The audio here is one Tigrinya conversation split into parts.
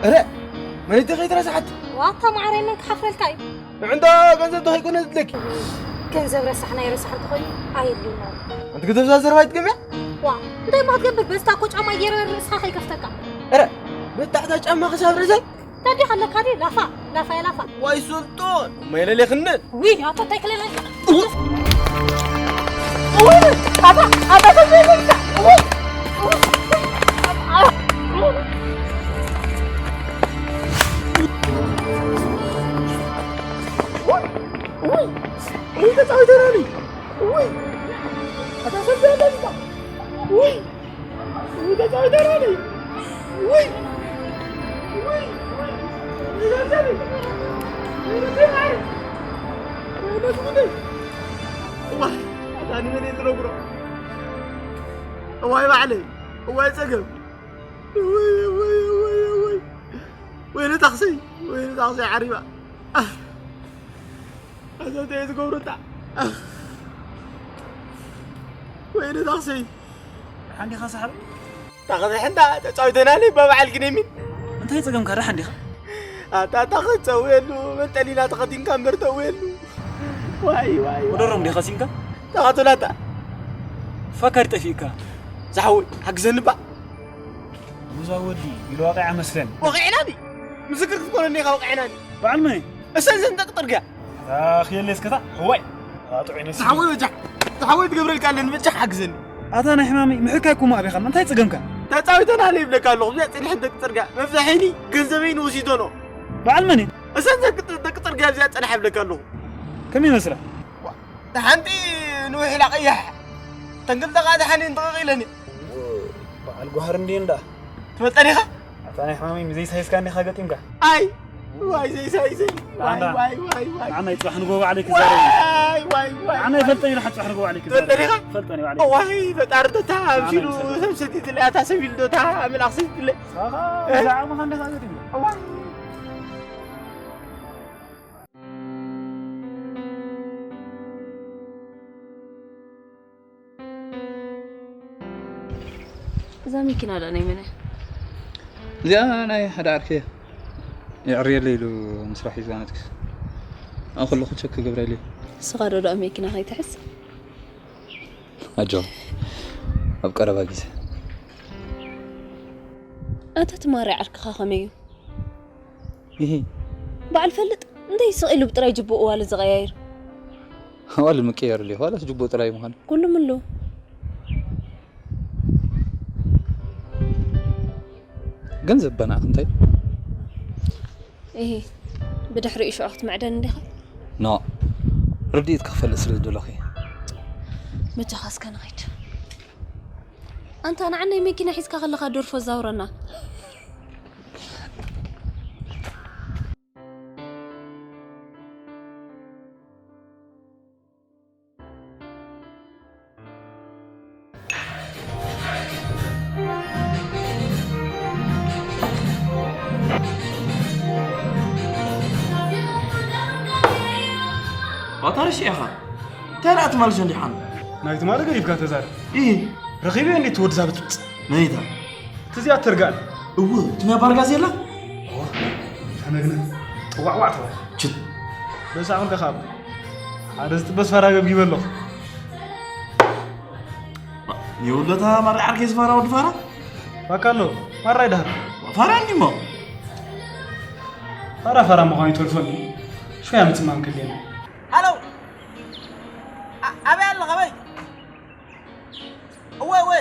እረ መሬት ከይትረሳሓት። ዋታ ማዕረይ መን ክሓፍረልካ እዩ? ንዕንዳ ገንዘብ ተኸይኮነ ዝድለኪ። ገንዘብ ረሳሕ ናይ ረሳሕ እንተኾይኑ ኣየድልዩና። ኣንቲ ክትብዛ ዘርባ ይትገብያ? ዋ እንታይ ማ ትገብር በዝታ እኮ ጫማ ገይረ ርእስኻ ከይከፍተካ። እረ በታሕታ ጫማ ክሳብ ርእሰይ። ታዲያ ኣለካ ድዩ ላፋ ላፋ ያ ላፋ። ዋይ ሱልጡን መይለሌ ክንን። ውይ ኣቶ እንታይ ክለለልካ። ውይ ኣታ ኣታ ተዘይበልካ። ውይ ውይ ውይ ተጻዊተናኒ። ውይ ኣታ ሰብ ዘለልካ። ውይ ውይ ተጻዊተናኒ። ውይ ውይ ውይ ተዛዘኒ። ውይ ማሪ ወይነት ጉደይ። እዋይ ኣታ ንመን እየ ዝነግሮ? እዋይ ባዕለይ እዋይ ጸገም። እዋይ እዋይ እዋይ እዋይ ወይነ ታኽሰይ ወይነ ታኽሰይ ዓሪባ። ኣታ እንታይ እየ ዝገብሮ እታ? ወይነ ታኽሰይ ሓንዲኻ ሳሕበይ። ታኽሰይ ሕንዳ ተጻዊተናለይ በባዕል ግን የሚን። እንታይ ጸገምካ ደሓን ዲኻ? ኣታ ኣታ ክትጸውየሉ መንጠሊና ተኸቲንካ እምበር ተውየሉ። ዋይ ዋይ ዋይ። ወደሮም ዲኻ ሲንካ? ተኸተላታ። ፈካሪ ጠፊእካ። ዝሓወይ ሓግዘኒ ባ። ሙዛ ወዲ ኢሉ ዋቂዓ መስለን። ወቂዕናኒ። ምስክር ክትኮነኒ ኢኻ ወቂዕናኒ። በዓል መን? እሰን ዘን ደቂ ጥርግያ። ኣኽየለይ እስከታ። እዋይ። ኣጥዑ ይነስ። ዝሓወይ በጃ። ዝሓወይ ትገብረልካ ኣለኒ በጃ ሓግዘኒ። ኣታ ናይ ሕማመይ ምሕካይ ኩማ ኣቢኻ እንታይ ጸገምካ? ተጻዊተናለይ ይብለካ ኣለኹ። እዚኣ ጽንሕን ደቂ ጥርግያ። መፍትሒኒ ገንዘበይን ወሲዶ ነው። በዓል መን እዩ? እሰን ዘን ደቂ ጥርግያ እዚኣ ጽንሕ ይብለካ ኣለኹ። ከመይ ይመስላ? ሓንቲ ንውሕ ኢላ ቀያሕ። ተንክልተ ከዓ ደሓን እየን ጥቕቕ ኢለን እየን። በዓል ጓሃር እንዲየ እንዳ። ትፈልጠን ኢኻ? ኣታ ናይ ሕማመይ ምዘይሳይስካ እንዲኻ ገጢምካ። ኣይ ዋይ ዘይሳይሰይ። ዋይ ኣንዳ። ዋይ ዋይ ዋይ። ንዓና ይጽባሕ ንጎ ባዕለይ ክዛረብ። ዋይ ዋይ ዋይ። ንዓና ይፈልጠን ኢለ ሓጽባሕ ንጎ ባዕለይ ክዛረብ። ትፈልጠን ኢኻ? ፈልጠን ባዕለይ። ዋይ ፈጣሪ ዶ እታ ኣምሲሉ ይፈልጥ። ሰብ ሰቲትለ ኣታ ሰብ ኢሉ ዶ እታ ኣምላኽ ሰቲትለ። ኣኻ፣ ብዛዕባ ምዃን እንዲኻ ገጢምካ። ዋይ። እዛ መኪና ደኣ ናይ መን እያ? እዚኣ ናይ ሓደ ዓርከይ እያ። የዕርየለይ ኢሉ ምስራሕ እዩ ዝዋነትክስ። ኣብ ከለኹ ቸክ ክገብረለይ። ንስኻ ዶ ደኣ መኪና ከይትሕዝ? ኣጆ፣ ኣብ ቀረባ ግዜ። ኣታ ትማሪ ዓርክኻ ከመይ እዩ? ይሂ። በዓል ፈልጥ፣ እንታይ ስቕ ኢሉ ብጥራይ ጅቡኡ ዋለ ዝቐያይር? ዋለ ምቅያር ልዩ፣ ዋላስ ጅቡኡ ጥራይ ምዃን? ኩሉ ምሉ። ግን ዘበናኽ እንታይ? ይሂ። ብድሕሪኡ ሽዑ ክትምዕደን እንዲኻ? ኖ። ርድኢት ክፈልጥ ስለ ዝደለኹ እየ። መጃኻ እስከ ንኸይድ። ኣንታ ንዓናይ መኪና ሒዝካ ከለኻ ደርፎ ዛውረና። ዋታ ርሽያኻ እንታይ ደኣ ትማል ሸንዲሓን? ናይ ትማሊ ገዲፍካ ተዛረብ። ኢ ረኺበ እንዴት ትወድዛ ብትብጽ? መይታ? እቲ እዚኣ ትርጋን። እው፣ እቲ ናይ ባርጋዜላ? እዋ፣ ተመግነ። ጥዋዕዋዕ ተባለ። ችት። በዛ ኣሁን ደኻ ሓደ ዝጥበስ ፋራ ገብጊበ ኣለኹ። ይውለታ ማራ ዓርከይ ዝፋራ ወዲ ፋራ? ባካሎ፣ ፋራ ይድሃር። ፋራ እንዲሞ? ፋራ ፋራ ምዃኑ ይተርፈኒ። ሽያ ምጽማም ክልየና። ሃሎ! ኣ-፣ ኣበይ ኣለኻ፣ ኣበይ? እወ፣ እወ።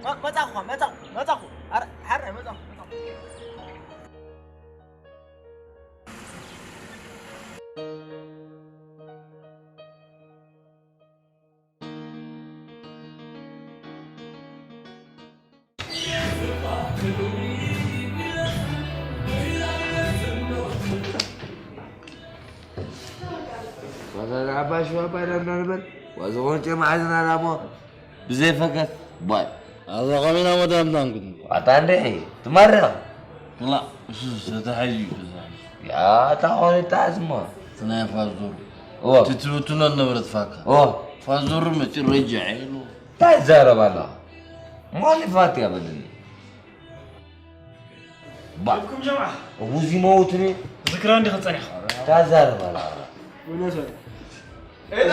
መ-፣ መጻኹ፣ መጻኹ፣ መጻኹ። ኣረ፣ ሓረ፣ መጻኹ፣ መጻኹ። ወዘን ዓባይ ሽዋ ባይዳ እንዳንበል፣ ወዚ ቆንጨ መዓዝና ዳሞ ብዘይ ፈከት፣ ባይ። ኣዛ ኸሚና መዳም ዳንኩት። ዋታ እንድዒ፣ ትማርኽ? ክላ፣ እሱ ዝተሓዩ ክዛ። ያ፣ እታ ኾነ እታ ዝሞ። ትናይ ፋዞር። ኦ። ትትብትኖ ነበረት ፋካ። ኦ። ፋዞር መጭረጃ ኢሉ። እንታይ ይዛረብ ኣለኻ? ማን ይፋት ያበለኒ? ባ ጀብኩም ጀምዓ። እውዚ መውትኒ። ዝክራ እንዲኸ ጸኒሕካ? ታዛረባላ። ወነሰ። እዛ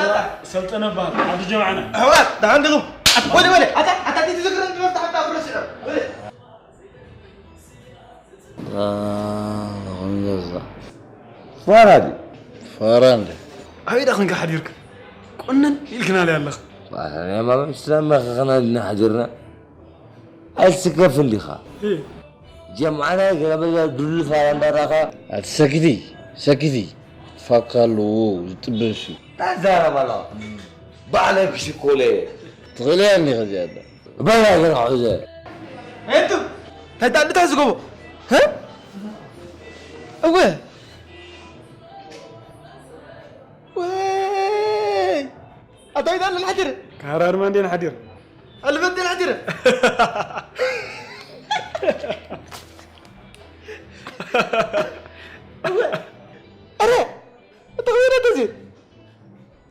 ሰልጠነ በሃል፣ ዓዲ ጀምዓና። ኣሕዋት፣ ደሓን ዲኹም? ኣት-፣ ወደ፣ ወደ፣ ኣታ፣ ኣታ፣ እቲ ዝክራ እንዲኸ ተሓታ ብረስዐ። ወደ። ፋራ ድዩ? ፋራ እንደ። ኣበይ ደኣ ኾንካ ሓዲርካ? ቆነን ኢልክናለይ ኣለኻ። ኣረ፣ ማማ፣ ዝተመኻኸና ድና ሓዲርና። ኣይትስከፍ እንዲኻ። እህ። ጀምዓና ገና በዛ ድሉ ፋራ እንዳራኻ። ኣቲ ሰኪቲ፣ ሰኪቲ። ፋካ ኣለዎ፣ ዝጥበስ እዩ። ታዛረብ ኣለኻ። ባዕለይ ክሽኮለ። ትኽእል እያ እንዲኻ እዚኣ። በላ ገና ሑዘ። እንቱ፣ እንታይ እንታይ ዝገቦ? ህ? እወ። ወይ! ኣታ ይዳል ሓዲር። ካራር ማን ደን ሓዲር? ኣልበት ደን ሓዲር። ኣረ፣ ኣታ ወይራ ደዚ።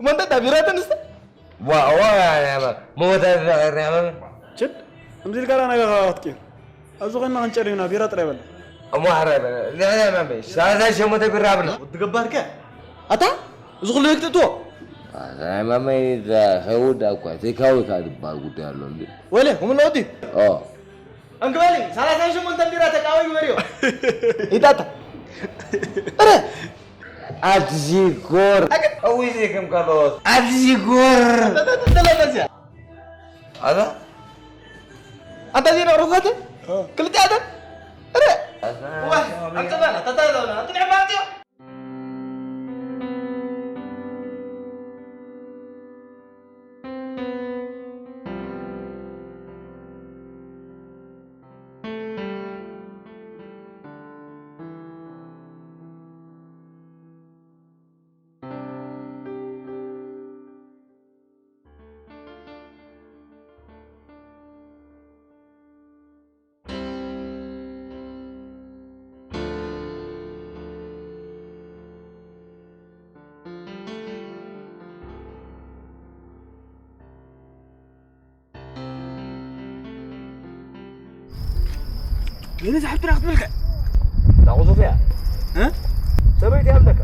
ማንታ ዳቢራ ተንስተ? ዋ፣ ዋ፣ ያ፣ ያ፣ ያ፣ መወዳድሪ፣ ያ፣ ያ፣ ያ። ችድ፣ ከምዚ ኢልካ ደኣ ናይኻ ክትቅይር። ኣብዚ ኮይንና ክንጨርዩና፣ ቢራ ጥራይ በላ። እሞ ሓራይ በላ። ንሕና ማመይ፣ ሰላሳ ሸሞንተ ቢራ ኣብና። ወዲ ገባር ከ? ኣታ፣ እዚ ኩሉ ክትእትዎ? ኣታ፣ ማመይ፣ እዛ ከይወዳእ እኳ፣ ቴካዊ ከኣ ዝበሃል ጉዳይ ኣሎ እንዴ? ወለ፣ ከምኡ ኣሎ ወዲ? ኦ። እንክበሊ፣ ሰላሳ ሸሞንተ ቢራ ቴካዊ ግበርዮ። ኢጣጣ። እረ! ኣትዚጎር። ኣውይ፣ ዘይከም ካልኦት። ኣትዚጎር። ተለበስያ። ኣዛ? ኣንታ ዜና ሩፋተ? እ። ክልተ ኣደን? እረ! ኣዛ? ዋይ፣ ኣንተ ባላ፣ ተታዘብና፣ ኣንተ ንዕማ ኣንተ። የኔ ዝሓብትና ክትብልከ? ዳቑ ሶፍያ። እ? ሰበይቲ ኣለካ?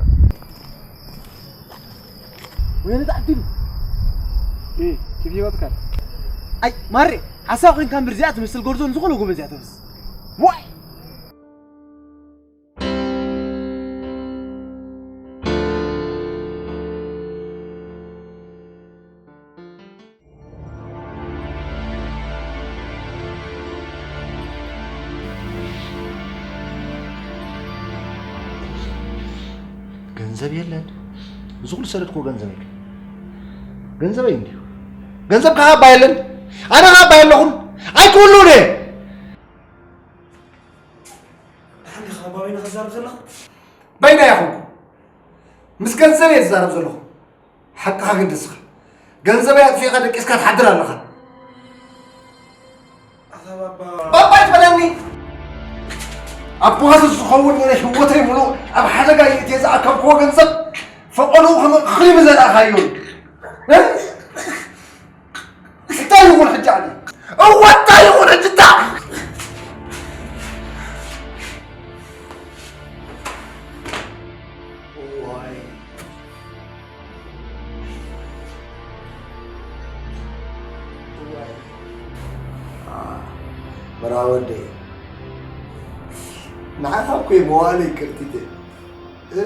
ወይኔ ተዓዲሉ። እ፣ ኪፍ ይወጥካል። ኣይ፣ ማሬ፣ ሓሳብ ኮይንካ እምበር እዚኣ ትመስል ጎርዞ ንዝኾነ ጎበዝ እያ ተብስ። ዋይ! ገንዘብ የለን። እዚ ኩሉ ሰደድክዎ ገንዘብ የለን። ገንዘበይ እንድዩ። ገንዘብ ከሃባ የለን። ኣነ ከሃባ የለኹን። ኣይክህሉን እየ። ደሓን ዲኻ ባቢና ክትዛረብ ዘለኻ? በይና ይኹንኩ። ምስ ገንዘብ እየ ዝዛረብ ዘለኹ። ሓቅኻ ግን ንስኻ። ገንዘበይ ኣጥፊእካ ደቂስካ ትሓድር ኣለኻ። ኣታ ባባ። ባባ ኣይትበለኒ። ኣቦኻ ዝኸውን ነይረ ህይወተይ ሙሉእ ኣብ ሓደጋ እዩ እቲ ዝኣከብክዎ ገንዘብ ፈቐድኡ ከም እኽሊ ምዘራእኻዮ እዩ። እ? እንታይ ይኹን ሕጂ ኣነ? እወ እንታይ ይኹን ሕጂ እንታ? እዋይ። እዋይ። አ፣ መርሃ ወደይ። ንዓኻ እኮ እየ መዋእለይ ከርቲተ። እ?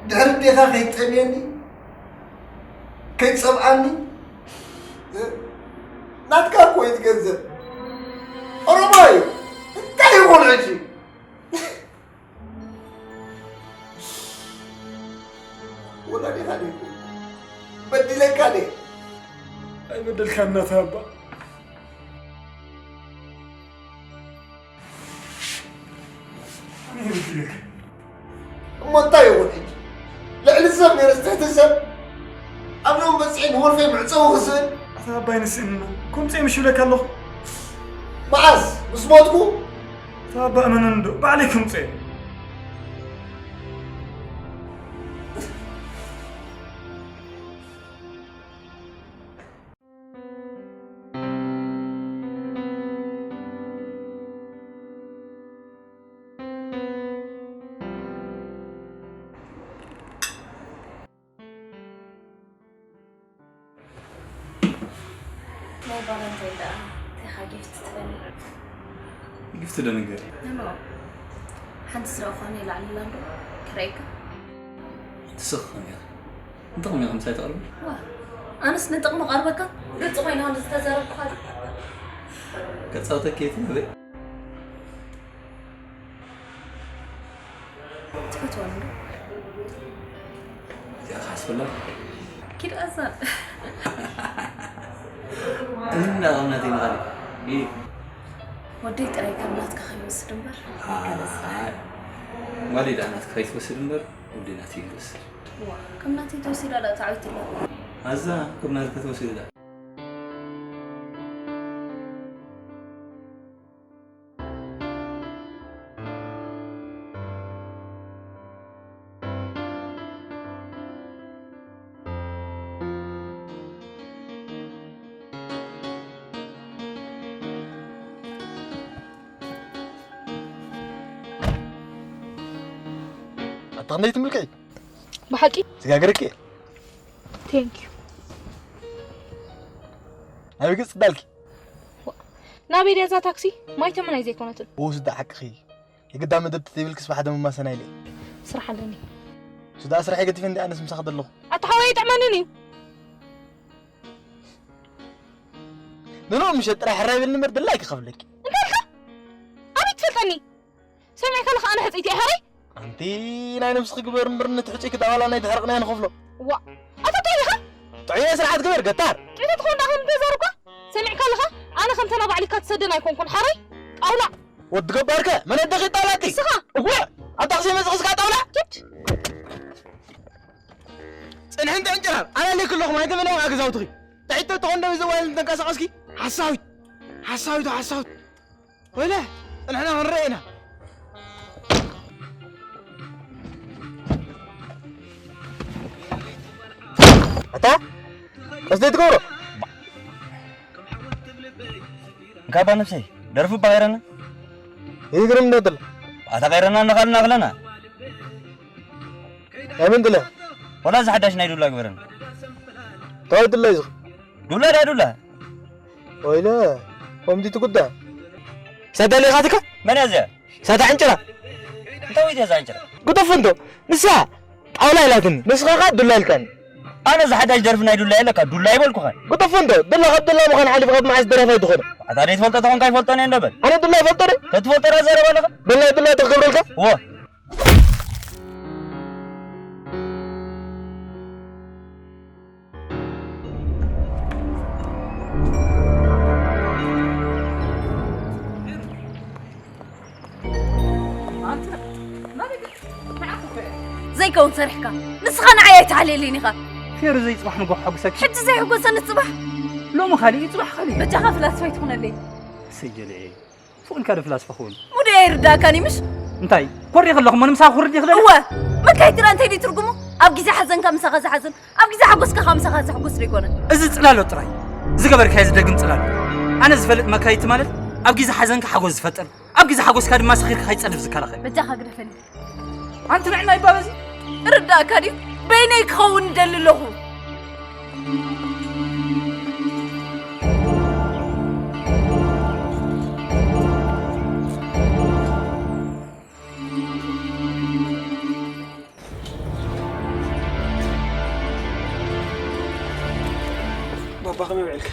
ድሕሪ ኣዴኻ ከይትጠምየኒ፣ ከይትጸብኣኒ፣ እ? ናትካ እኮ እዩ እቲ ገንዘብ። ኦሮሞ እዩ። እንታይ ይኹን ሕጂ? ወላዲኻ ድዩ? በዲለካ ድየ? ኣይበደልካን ኣታ ኣባ። ኣነ ይበድለካ። እሞ እንታይ ይኹን ሕጂ? ልዕሊ ሰብ ነይረስ ትሕቲ ሰብ ኣብ ሎም በፂሐ ንወልፈይ መዕፀዊ ክስእል? ኣታ ኣባይ ንስእንና። ከምፂኦም ይሽብለካ ኣለኹ። መዓስ? ምስ ሞትኩ? ኣታ ኣባ እመነኒ ዶ? ባዕለይ ከምፂኦም። ናይ ቫለንታይን ደኣ እንታይ ኢኻ ጊፍት ትደሊ? ጊፍት ዶ ነገር? ኖ፣ ኖ። ሓንቲ ዝረእኹ ኾነ ይልዓል ኢላ እንዶ ክረእየካ። ትስኽ ኾነ ኢኻ። እንተ ኾነ ኢኻ ምሳይ ተቕርቢ? ዋ፣ ኣነስ ንጥቕሚ ቀርበካ? ግልፂ ኮይነ ኸም ዝተዛረብኩኻ ድዩ? ከጻውተኪ እየ ትብለይ። ትፈትወኒ ዶ? እዚኣ ክሓስበላ። ኪድ ኣዛን። እና ከምናት ይንኻል። እ። ወደይ ጥራይ ከም ናትካ ከይወስድ እምበር። ኣይ። ጓለይ ደኣ ናትካ ከይትወስድ እምበር፣ ወደይ ናተይ ይወስድ። ዋ፣ ከም ናተይ ተወሲዳ ደኣ ተዓዊትላ። ኣዛ፣ ከም ናትካ ተወሲዳ። ኣታ ክንደይ ትምልከይ? ብሓቂ? ስጋግርኪ? ቴንክ ዩ። ናበይ ገጽ ዳልኪ? ናበይ ድያ እዛ ታክሲ? ማይ ተመናይ ዘይኮነትን። ወስዳ ሓቅኺ። የግዳ መደብ ተዘይብልክስ ብሓደ መማሰና ኢለ። ስራሕ ኣለኒ። ስዳ ስራሕ የገድፍ እንዲ ኣነስ ምሳኺ ዘለኹ። ኣታ ሓወይ ይጥዕመንን እዩ። ንኖ ምሸት ጥራይ ሕራይ በልኒ እምበር ድላይ ክኸፍለኪ። እንታይ ኢልካ? ኣበይ ትፈልጠኒ? ሰሚዕካ ኣለኻ ኣነ ሕጽይቲ እየ፣ ሕራይ? ኣንቲ ናይ ነብስኺ ግበር እምበር ነቲ ሕጹይ ክዳዋላ ናይ ድሕሪ ቅንያ ንኸፍሎ። ዋ፣ ኣታ እንታይ ኢኻ? ጥዑየ ስርዓት ግበር ገታር። ጥዑይ ትኾን ዳኻ ንገዛር እኳ? ሰሚዕካ ኣለኻ? ኣነ ከምተና ባዕሊካ ትሰደን ኣይኮንኩን፣ ሕራይ? ጣውላ። ወዲ ገባርከ መን ኣደኺ ጣውላቲ? ንስኻ። እወ፣ ኣብ ታክሲ መጽእ እስካ ጣውላ? ኪድ። ጽንሕን ጥዕን ጭራር፣ ኣነ ኣለይ ክለኹም ኣይተመነው ኣገዛውትኺ። ጥዒት ተኾን ደው ዝዋል ተንቀሳቐስኪ። ሓሳዊት፣ ሓሳዊት፣ ሓሳዊት። ወይለ፣ ንሕና ክንረኤ ኢና። ኣታ፣ ቀስ ዘይትገብሮ። እንካባ ነብሰይ፣ ደርፊ እባ ከይረና። ይግርም እንደ ትል። ኣታ ከይረና እናኻልና ክለና። ኣመን ትለ። ወላ እዚ ሓዳሽ ናይ ዱላ ግበረና። እንታይ ትለ እዚ? ዱላ ዳ ዱላ። ወይለ፣ ከምዚ ትጉዳ። ሰደሊ ኢኻ ትካ? መን እያ እዚኣ? ሳታ ዕንጭራ። እንታይ ወይት እያ እዛ ዕንጭራ? ጉጠፎ እንዶ፣ ንሳ ጣውላ ኢላትኒ። ንስኻ ኸኣ ዱላ ኢልካኒ። ኣነ እዛ ሓዳሽ ደርፊ ናይ ዱላ የለካ፣ ዱላ ኣይበልኩኻን። ጉጠፎ እንዶ፣ ዱላ ካብ ዱላ ምዃን ሓሊፉ ካብ መዓስ ደራፋይ ትኾነ? ኣታ ደይ ትፈልጦ ተኾንካ ኣይፈልጦን እየ እንዶ በል። ኣነ ዱላ ይፈልጦ ዶ? ተትፈልጦ ዶ ዘረባ ኣለኻ? ዱላ ዱላ ተኽብረልካ? እወ። ዘይከውን ሰሪሕካ። ንስኻ ንዓይ ኣይትሓልየለይን ኢኻ። ፌሩ ዘይጽባሕ ንጎ ሓጉሰኪ። ሕጂ ዘይሕጎሰኒ ጽባሕ። ሎሚ ካሊእ እዩ፣ ጽባሕ ካሊእ። በጃኻ ፍላስፋ ኣይትኹነለይ። እሰይ ጀልዔ። ፉቕ ኢልካ ዶ ፍላስፋ ክውን? ሙደይ ኣይርዳእካን እዩ፣ ምሽ? እንታይ? ኮርየ ከለኹ እሞ ንምሳኻ ክወርድ ይኽእል? እወ። መካይት ትራ እንታይ ድዩ ትርጉሙ? ኣብ ግዜ ሓዘንካ ምሳኻ ዝሓዝን፣ ኣብ ግዜ ሓጎስካ ከኣ ምሳኻ ዘሕጉስ ዶ ኣይኮነን? እዚ ጽላሎት ጥራይ። ዝገበርካዮ ዝደግም ጽላሎት። ኣነ ዝፈልጥ መካይት ማለት ኣብ ግዜ ሓዘንካ ሓጎስ ዝፈጥር፣ ኣብ ግዜ ሓጎስካ ድማ ሰኺርካ ከይትጸንፍ ዝከላኸል። በጃኻ ግደፈኒ። ኣንቲ ንዕናይ ባበዚ? ርዳእካ ድዩ? በይነይ ክኸውን እደሊ ኣለኹ። ባባ ከመይ ውዒልካ?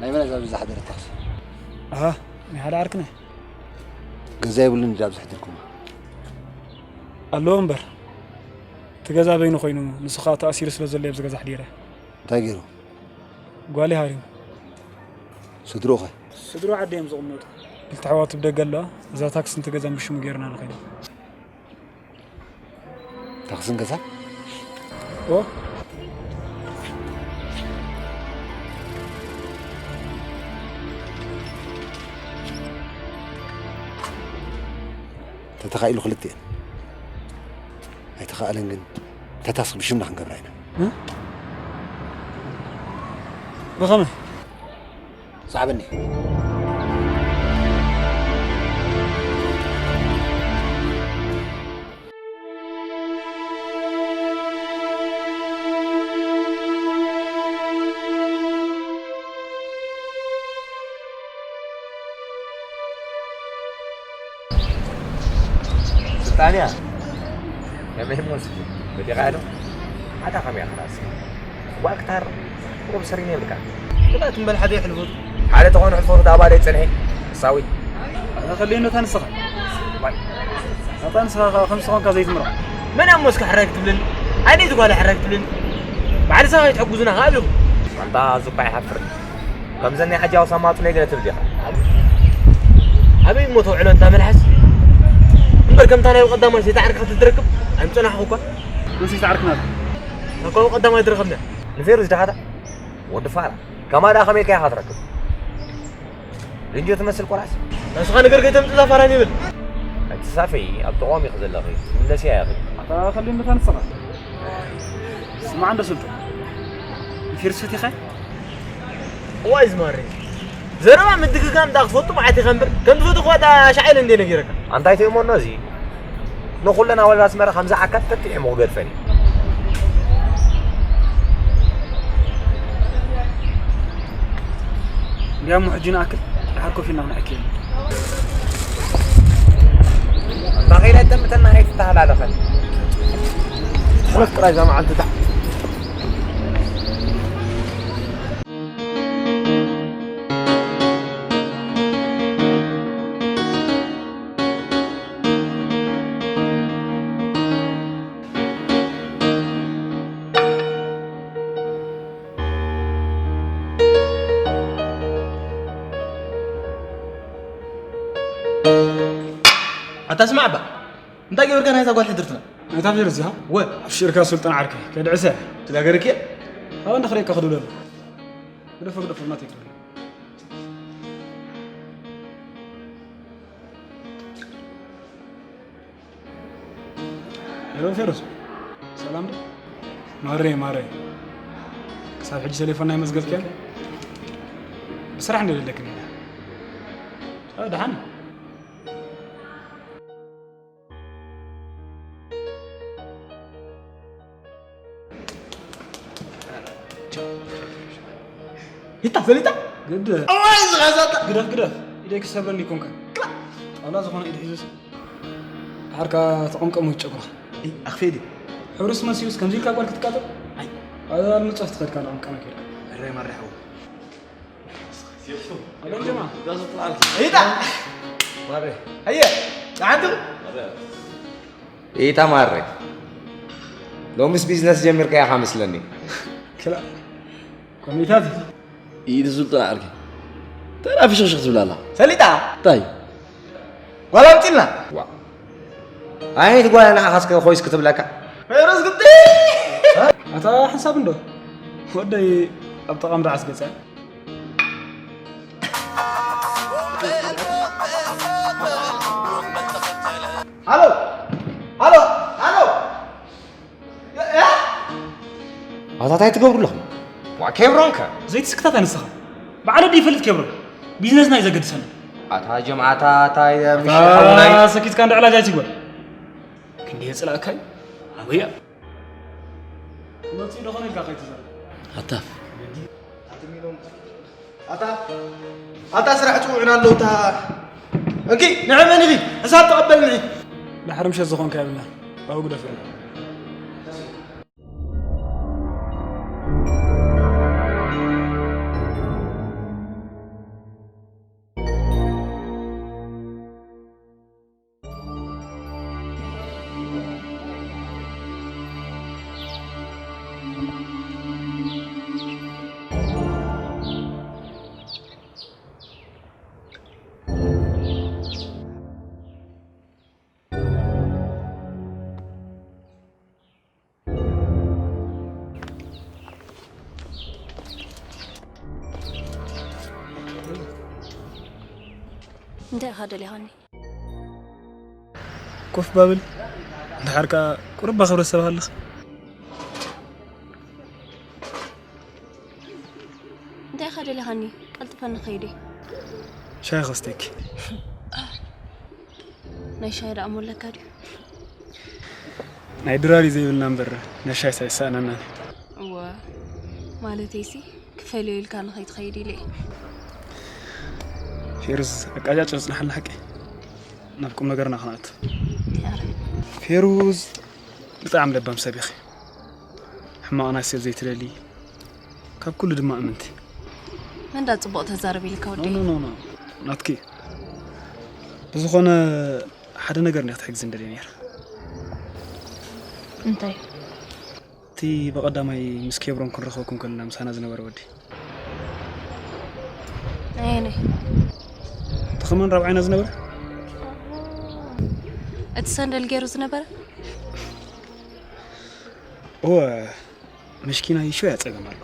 ናይ መን እዛ ብዛ ሓደረት ታክሲ? ኣሃ፣ ናይ ሓደ ዓርክና። ገዛ የብሉን እንዲ ኣብዚ ሕድርኩማ? ኣለዎ እምበር። እቲ ገዛ በይኑ ኮይኑ፣ ንሱ ኸኣ ተኣሲሩ ስለ ዘሎ ኣብዚ ገዛ ኣሕዲረ። እንታይ ገይሩ? ጓለይ ሃሪሙ። ስድርኡ ኸ? ስድርኡ ዓዲ እዮም ዝቕመጡ። ክልተ ኣሕዋቱ ብደገ ኣለዋ። እዛ ታክሲ ነቲ ገዛ ብሽሙ ገይርና ንኸይድ። ታኽስን ገዛ? ኦ። ተተኻኢሉ ክልቲኤን። ኣይተኻእለን ግን፣ እታ ታኽሲ ብሽምና ክንገብራ ኢና። እ? ብኸመይ? ሰዓበኒ። ኣንያ ከመይ ሞስኪ በዲኻ ዶ? ኣታ ከመይ ኣኽራስ? ጓል ክታር ቁሩብ ሰሪን የብልካ። ብላ ትንበል ሓደ ይሕልፉት። ሓደ ተኾኑ ሕልፎት ዳባ ደይ ጽንሒ። ሳዊ። ኣታ ከልዮ ነታ ንስኻ። ዋይ። ኣታ ንስኻ ከኣ ከም ዝኾንካ ዘይትምሮ። መን ኣብ ሞስኪ ሕራይ ክትብልን? ኣይደይ ዝጓለ ሕራይ ክትብልን? ባዕልሳ ከይትሕጉዙና ከኣ ኣለኹ። ኣንታ ዙባ ይሓፍር። ከምዘን ናይ ሕጂ ኣውሳ ማጹ ናይ ገለ ትብል ዲኻ? ኣበይ እሞ ተውዕሎ እንታ መልሓስ? እምበር ከምታ ናይ ቀዳማይ ሰይጣ ዓርካ ክትረክብ ኣይምጸናሕኹ እኳ። መን ሰይጣ ዓርክና? እኳ ቀዳማይ ትረኸብና። ንፌሩዝ ድኻ እታ? ወዲ ፋራ። ከማ ደኣ ከመይ ኢልካ ኢኻ ትረክብ? ርንጆ ትመስል ቆራስ። ንስኻ ነገር ከይተምጽእ እዛ ፋራ ይብል። ኣይትሳፈይ፣ ኣብ ጥቕኦም ኢኺ ዘለኺ። ትምለስያ ኢኺ። ኣታ ከልዮ ነታ ንስኻ። ስማዕ እንዶ ስልጡ። ንፌሩዝ ፈቲኻ? እዋይ ዝማሬ። ዘረባ ምድግጋም እንዳ ክትፈቱ መዓት ኢኻ እምበር፣ ከም ትፈትዎ እኳ እታ ሻዕል እንዴ ነጊረካ። ኣንታይ ትእመኖ እዚ? ንኹለን ኣወልድ ኣስመራ ከምዚ ዓካት ተቲሐ ምኽገድፈን እዩ። እንዲያሞ ሕጂ ንኣክል ድሓር ኮፍ ኢልና ክንዕኪ። ኣንታ ኸይዳ ጠምተና ኣይትተሃላለኸን። ትሕረፍ ጥራይ እዛ መዓልቲ እታ። ኣታ ስማዕ እባ፣ እንታይ ገበርካ ናይዛ ጓል ሕድርትና? ናይታ ፌሩዝ እዚኣ? ወ። ኣብሽርካ ሱልጣን ዓርከይ፣ ከድዕሰ። ትጋገርክ እየ? ኣብ እንዳ ክርእየካ ክድውል ኣለኹ። ግደፎ፣ ግደፎ፣ እናተይ ክድውል። ሄሎ ፌሩዝ፣ ሰላም ዶ? ማሬ፣ ማሬ። ክሳብ ሕጂ ቴሌፎን ኣይመዝገብክያን? ብስራሕ እንደ ደለክን ኢና። እ፣ ደሓን። ይታ፣ ፈሊጣ? ግድ። እዋይ፣ ዝኸዛታ። ግደፍ፣ ግደፍ። ኢደይ ክሰብረኒ ይኮንካ። ጣውላ ዝኾነ ኢድ ሒዙ ሲ። ድሓርካ ተቐምቀሙ ጨጉራ። እይ፣ ኣኽፌ ድዩ? ሕሩስ መሲሉስ ከምዚ ኢልካ ጓል ክትቃጠል? ኣይ። ኣብ ምጾፍ ትኸድካ ንቐምቀመ ኬድካ። እረ ማርያም። ኣሎም ጀማ። ኢታ። ማሬ። ኣየ፣ ተዓንቱ? ኢታ ማሬ። ሎምስ ቢዝነስ ጀሚርካ ኢኻ መስለኒ። ክላ-፣ ኮሚታት። ኢድ ሱልጣን ዓርኪ። ተራ ፍሽኽሽኽ ትብል ኣላ። ሰሊጣ? እንታይ? ጓል ኣምጺልና። ዋ። ኣይት ጓል ንዓኻስ ኮይስ ክትብለካ። ፈይሮስ ግዲ። ኣታ ሓንሳብ እንዶ። ወደይ ኣብ ጠቓም ደዓስ ገጸ። ሃሎ። ሃሎ። ሃሎ። ኣታ እንታይ ትገብሩ ኣለኹም? ዋ፣ ኬብሮን ከ? ዘይትስክታት ኣነስኻ። ባዕሉ ድዩ ይፈልጥ ኬብሮን? ቢዝነስና እዩ ዘገድሰና። ኣታ ጀምዓታ፣ ኣታ ምሽ ኣታ ሓውናይ። ሰኪትካ እንዳ ዕላጅ ኣይትግበር። ክንደይ የጽላእካ እዩ? ኣበያ? መጺኡ ደኾነ ኢልካ ከይትዛረብ። ኣታ። ኣታ፣ ኣታ ስራሕ ጽውዕና ኣለዉ፣ እታ እንኪ፣ ንዒ መን ኢኺ? ሕሳብ ተቐበል፣ ንዒ። ድሓር ምሸት ዝኾንካ የብልና። ባቡ ግደፍና። እንታይ ኢኻ ደሊኻኒ? ኮፍ ባብል፣ እንድሓር ከኣ ቁሩብ ኣኽብረት ሰብ ኣለኺ። እንታይ ኢኻ ደሊኻኒ? ቀልጥፈ ንኸይድ እየ። ሻሂ ከስተኪ። ናይ ሻሂ ደኣ እሞ ኣለካ ድዩ? ናይ ድራር እዩ ዘይብልና እምበር፣ ናይ ሻሂ ኣይሰኣነናን። እወ፣ ማለተይሲ፣ ክፈልዮ ኢልካ ንኸይትኸይድ ኢለ እየ። ፌሩዝ፣ ኣቃጫጭ ጽናሓልና ሓቂ። ናብ ቁም ነገርና ክንኣቱ። ያረ። ፌሩዝ፣ ብጣዕሚ ለባም ሰብ ኢኺ። ሕማቕና ሰብ ዘይትደሊ፣ ካብ ኩሉ ድማ እምንቲ። መንዳ ጽቡቕ ተዛረብ ኢልካ ወዲ። ኖ ኖ ኖ፣ ናትኪ። ብዝኾነ፣ ሓደ ነገር እንዲያ ክትሕግዝ እንደልየ ነይረ። እንታይ? እቲ ብቐዳማይ ምስ ኬብሮን ክንረኸብኩም ከለና ምሳና ዝነበረ ወዲ። ኣየነይ? እቲ ከማን ራብዓይና ዝነበረ? እቲ ሰንደል ገይሩ ዝነበረ? እወ፣ መሽኪና ይሾ ያጸገም ኣሎ።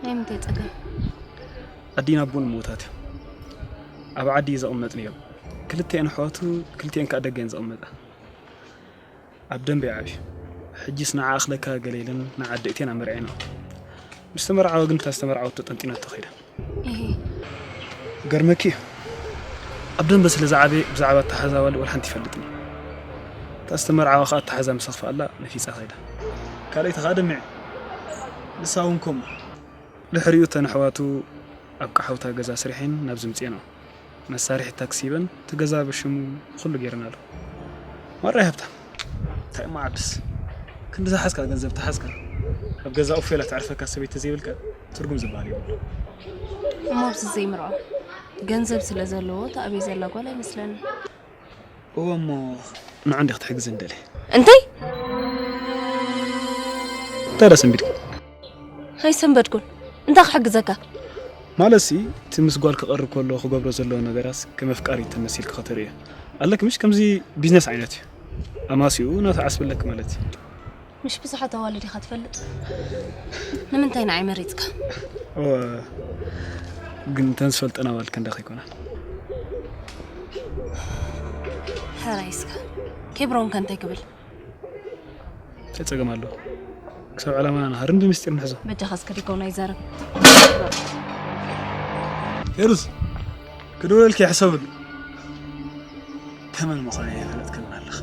ናይ ምንታይ ጸገም? ኣዲና ኣቦን ምውታት እዩ። ኣብ ዓዲ እዩ ዘቕመጥ ነይሩ። ክልቲኤን ኣሕዋቱ፣ ክልቲኤን ከዓ ደገ እየን ዘቕመጣ። ኣብ ደንበ ይዓብዩ። ሕጂስ ንዓ ኣኽለካ ገለ ኢለን ንዓ ኣደእቴን ኣመርዒኖ። ምስ ተመርዓወ ግን እታ ዝተመርዓወቶ ጠንጢናቶ ከይዳ። እሂ። ገርመኪ እዩ። ኣብ ደንበ ስለ ዝዓበየ ብዛዕባ ኣተሓዛ ዋል ወላ ሓንቲ ይፈልጥን እዩ። እታ ዝተመርዓወ ከዓ ኣተሓዛ ምስ ኣኽፍኣላ ነፊፃ ከይዳ። ካልኣይቲ ከዓ ደሚዐ። ንሳ እውን ከምኡ። ድሕሪኡ እተን ኣሕዋቱ ኣብ ቃሓውታ ገዛ ስሪሐን ናብ ዝምፅኤን መሳርሒ ታክሲ ሂበን እቲ ገዛ ብሽሙ ኩሉ ገይረናሉ። ማራ ሃብታም። እንታይ እሞ ዓብስ፣ ክንዲ ዝሓዝካ ገንዘብ ተሓዝካ፣ ኣብ ገዛ ኡፌላ ትዕርፈካ ሰበይቲ ዘይብልካ ትርጉም ዝበሃል የብሉ። እሞ ኣብዚ ዘይምርዖ ገንዘብ ስለ ዘለዎ እታ ኣበይ ዘላ ጓል ኣይመስለኒ። እወ እሞ ንዓ እንዲ ክትሕግዝ እንደለ። እንታይ? እንታይ ደኣ ሰንቢድካ? ኣይሰንበድኩን። እንታይ ክሕግዘካ? ማለትሲ እቲ ምስ ጓል ክቐርብ ከሎ ክገብሮ ዘለዎ ነገራስ ከም ኣፍቃሪ ተመሲልካ ከተርእዮ ኣለክ። ምሽ ከምዚ ቢዝነስ ዓይነት እዩ። ኣማሲኡ ናቱ ዓስብለክ ማለት እዩ። ምሽ ብዙሓት ኣዋልድ ኢኻ ትፈልጥ። ንምንታይ ንዓይ መሪጽካ? እወ፣ ግን እተን ዝፈልጠን ኣዋልድ ከንዳኺ ይኮና። ሕራይ እስከ ኬብሮን ከ እንታይ ክብል? እንታይ ጸገም ኣለዎ? ክሳብ ዕላማና ንሃርን ብምስጢር ንሕዞ። በጃኻ እስከ ዲኮን ኣይዛረብ። ፌሩዝ፣ ክድውለልኪ ይሕሰብሉ። ተመን ምዃነይ የፈለጥክልና ኣለኻ።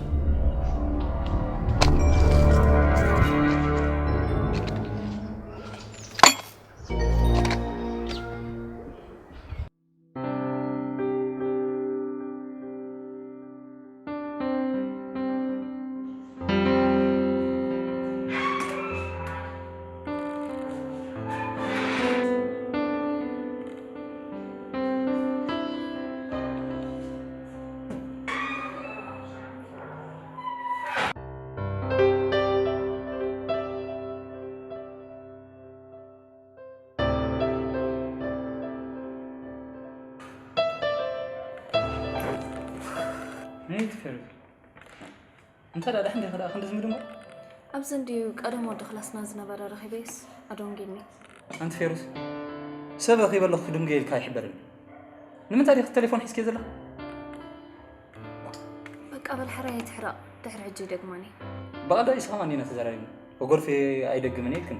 ነይ ትፈርድ እንተ ደኣ ደሓን ዲኻ ደኣ ክንዲ ዝምድሞ? ኣብዚ እንድዩ ቀደም ወዲ ክላስና ዝነበረ ረኺበይስ ኣደንጊኒ። ኣንቲ ፌሩዝ፣ ሰብ ረኺበ ኣለኹ ክድንጉየ ኢልካ ኣይሕበርን። ንምንታይ ዲኺ ተሌፎን ሒዝኪ ዘለኺ? በቃ በል ሕራይ ኣይትሕረቕ፣ ድሕሪ ሕጂ ይደግማኒ። ብቐልዶ ኢስኻ ማን ኢና ተዘራሪብና? ወጎርፌ ኣይደግምን ኢልክን።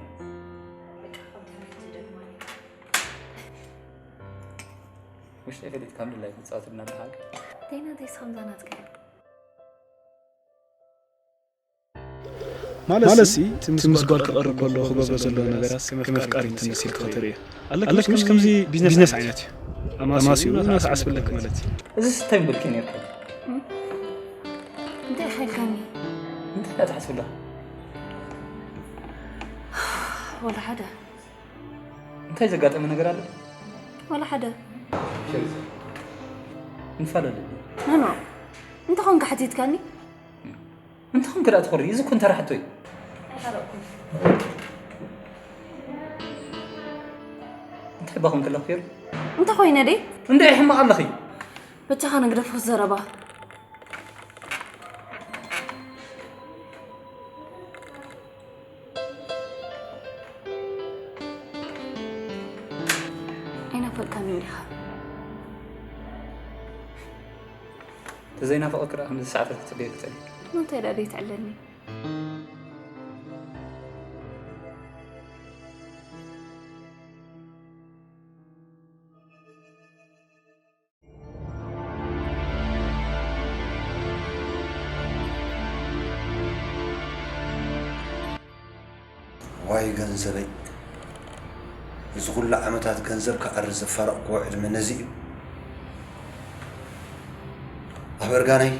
ውሽጠይ ፈሊጥካ ምድላይ ክትጻወትልና ኣለኻ። ደይና ደይስ ከምዛ ናትካ ማለትሲ እቲ ምስ ጓል ክቐርብ ከሎ ክገብሮ ዘለዎ ነገራት ከም ኣፍቃሪ ተመሲልካ ከተርእዮ ኣለክ። ምሽ ከምዚ ቢዝነስ ዓይነት እዩ። ኣማሲኡ ናስ ዓስብለክ ማለት እዩ። እዚ ስታይ ምብልኪ ነርኩ። እንታይ ሓልካኒ? እንታይ ትሓስብላ? ወላ ሓደ። እንታይ ዘጋጠመ ነገር ኣሎ? ወላ ሓደ። ንፋለለ። ኖኖ፣ እንተኾንካ ሓቲትካኒ? እንተኾንክ ደኣ ትኾሪ፣ እዚ እኮ እንተራ ሕቶ እዩ። እንታይ ባኹም ከለኹ ፌሩ? እንተ ኮይነ ደይ? እንደ ሕማቕ ኣለኺ። በጃኻ ንግደፎ ዘረባ። ኣይናፈቅካኒ እንዲኻ። ተዘይናፈቐክ ደኣ ከምዚ ሰዓታት ክጽበየክ ጸኒሕ። ንምንታይ ደኣ ደይትዕለኒ? ዋይ ገንዘበይ፣ እዚ ኩሉ ዓመታት ገንዘብ ክዓሪ ዘፋረቕክዎ ዕድመ ነዚ እዩ። ኣብ እርጋነይ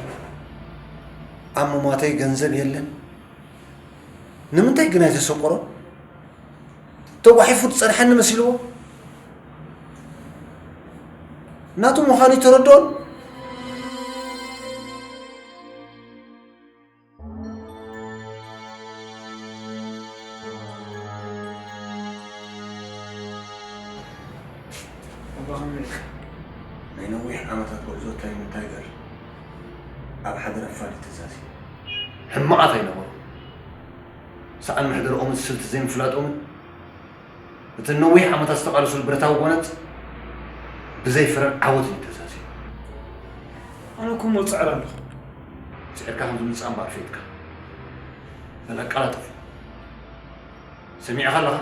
ኣብ ምሟተይ ገንዘብ የለን። ንምንታይ ግን ኣይተሰቆሮን? ተጓሒፉ ዝጸንሐኒ መሲልዎ። ናቱ ምዃኑ ይተረድኦን። ኣባ ከመይ ኢልካ? ናይ ነዊሕ ዓመታት ጉዕዞ ታይም ታይገር ኣብ ሓደ ረፋድ ተዛዝዩ። ሕማቓት ኣይነበሩ። ሰኣን መሕደርኦምን ስልቲ ዘይምፍላጦምን እቲ ነዊሕ ዓመታት ዝተቓለሱሉ ብረታዊ ጎነጽ ብዘይ ፍረን ዓወት እዩ ተዛዝዩ። ኣነ እኮ እሞ ጽዕር ኣለኹ። ጽዕርካ ከም ዝምጻእ እምበኣር ፈይድካ። በል ኣቀላጥፍ። ሰሚዕኻ ኣለኻ?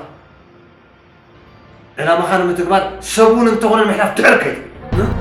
ዕላማኻ ንምትግባር ሰብ እውን እንተኾነ ንምሕላፍ ድሕር ከይትብል።